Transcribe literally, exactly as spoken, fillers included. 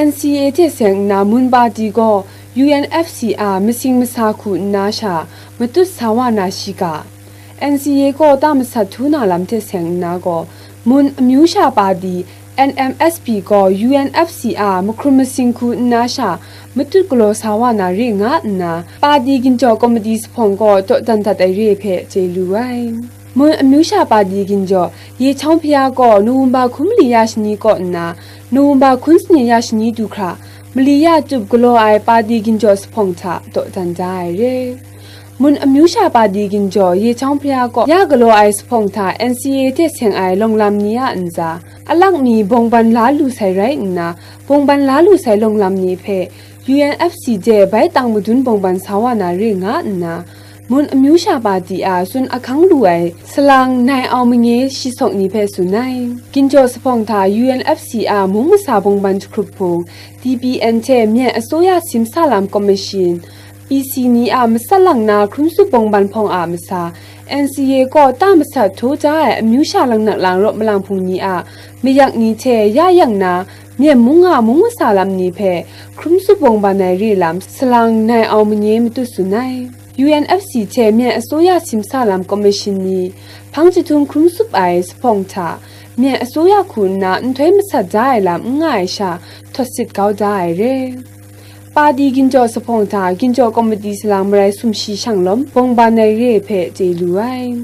N C A hte seng nna mun pati gaw U N F C a masing masa hku nna sha matut sa wa na shiga, N C A gaw ta masat htu na lam hte seng nna gaw, mun amyu sha pati N M S P gaw U N F C a mahkrum masing hku nna sha matut galaw sa wa na re nga nna, pati ginjaw komiti sahpawng gaw dawdan dat ai re hpe chye lu ai. Mun amyu sha pati ginjaw Yechawng Hpaya gaw Nohwumba hkun mali ya shani kaw nna, Nohwumba hkun sanit ya shani du hkra, mali ya tup galaw ai pati ginjaw sahpawng hta dawdan da ai re. Mun amyu sha pati ginjaw Yechawng Hpaya kaw ya galaw ai sahpawng hta N C A hte seng ai lawng lam ni a ntsa, alak mi bawng ban la lu sai rai nna, bawng ban la lu sai lawng lam ni hpe U N F C de bai tang madun bawng ban sa wa na re nga nna, mun amyu sha pati a tsun ahkang lu ai salang Nai Aung Mange shi sawk ni hpe tsun ai. Ginjaw sahpawng hta U N F C a mung masa bawng ban jahkrup hpung, D P N hte Myen Asoya Simsa Lam Commission, E C ni a matsat lang na hkrum tsup bawng ban hpawng a masa, N C A gaw ta masat htaw da ai amyu sha lang nak lang rawt malang hpung ni a mayak ni hte ya yang na, Myen mung a mung masa lam ni hpe hkrum tsup bawng ban ai re lam salang Nai Aung Mange matut tsun ai. U N F C hte Myen Asoya Simsa Lam Commission ni hpang jahtum hkrum tsup ai sahpawng hta, Myen Asoya hku nna nhtoi masat da ai lam n nga ai sha, htawt sit kau da ai re. Pati ginjaw sahpawng hta ginjaw komiti salang marai sumshi shanglawm bawng ban ai re hpe chye lu ai.